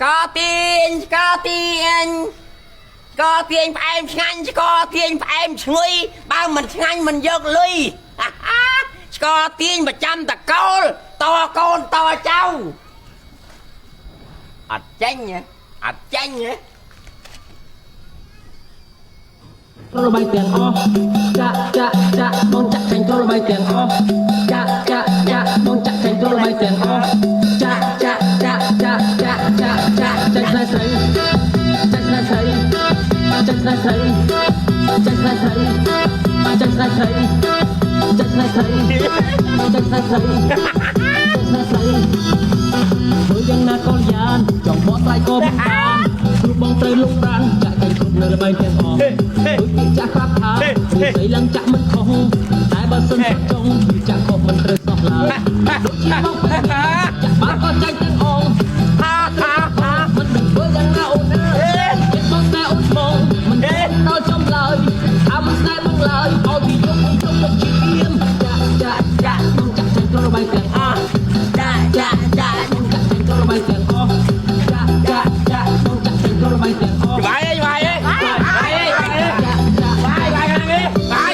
ករទាញស្ករទាញស្ករទាញផ្អែមឆ្ងាញ់ស្ករទាញផ្អែមឈ្ងុយបើមិនឆ្ងាញ់មិនយកលុយ ស្ករទាញប្រចាំតកូលតកូនតចៅអត់ចេញហ៎អត់ចេញហ៎ ត្រូវល្បែងទាំងអស់ចាក់ចាក់ចាក់បងចាក់ចាញ់ត្រូវល្បែងទាំងអស់ចាក់ចាក់ចាក់បងចាក់ចាញ់ត្រូវល្បែងទាំងអស់ចាក់ចាក់ចាក់ចាក់ចាក់ចាក់ចាក់ចាក់ស្នេហ៍ស្រីចាក់ស្នេហ៍ស្រីចាក់ស្នេហ៍ស្រីចាក់ស្នេហ៍ស្រីចាក់ស្នេហ៍ស្រីចាក់ស្នេហ៍ស្រីចាក់ស្នេហ៍ស្រីចាក់ស្នេហ៍ស្រី ធ្វើយ៉ាងណាក៏យ៉ាងចង់បកស្រាយក៏មិនបានព្រោះបងត្រូវលុកប្រានចាក់តែគ្រប់នៅល្បែងទាំងអស់ដូចពាក្យចាស់ប្រាប់ថាពូស្រីឡើងចាក់មិនខុសតែបើសិនសុខចង់គឺចាក់ខុសមិនត្រូវសោះឡើយដូចជាបងពេលនេះចាក់បានក៏ចាញ់ទាំងអង ហាហាហា មិនដឹងធ្វើយ៉ាងណាអូនអើយចិត្តបងតែអូនស្មងមិនដល់ចំឡើយថាមិនស្នេហ៍បងឡើយឲ្យពីយប់ខ្ញុំមកជាៀមចាក់ចាក់ចាក់បងចាក់ចាញ់ត្រូវល្បែងទាំងអស់ ចាចាចា បងចាក់ចាញ់ត្រូវល្បែងទាំងអស់ចាក់ចាក់ចាក់បងចាក់ចាញ់ត្រូវល្បែងទាំងអស់ បាយអីបាយអីបាយអី ចាក់ចាក់ បាយបាយខ្លាំងអីបាយ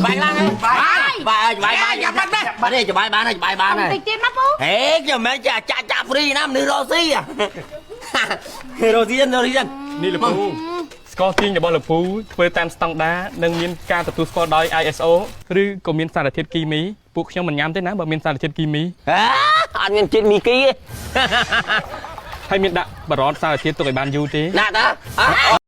បាយខ្លាំងអីបាយបាយបាយបាយយ៉ាបាត់បាត់ទេបាយបានហើយបាយបានហើយ តិចទៀតមកពូ ហេខ្ញុំមិនចាចាក់ចាក់ហ្វ្រីណាមនុស្សរស់ស៊ីរស់ស៊ីរស់ស៊ី នេះលពូស្ករទាញរបស់លពូធ្វើតាមស្តង់ដារនិងមានការទទួលស្គាល់ដោយ ISO ឬក៏មានសារធាតុគីមីពួកខ្ញុំមិនញ៉ាំទេណាបើមានសារធាតុគីមី ហ៎អត់មានជាតិមីគីទេ ហើយមានដាក់បារតសារធាតុទុកឲ្យបានយូរទេ ណាតា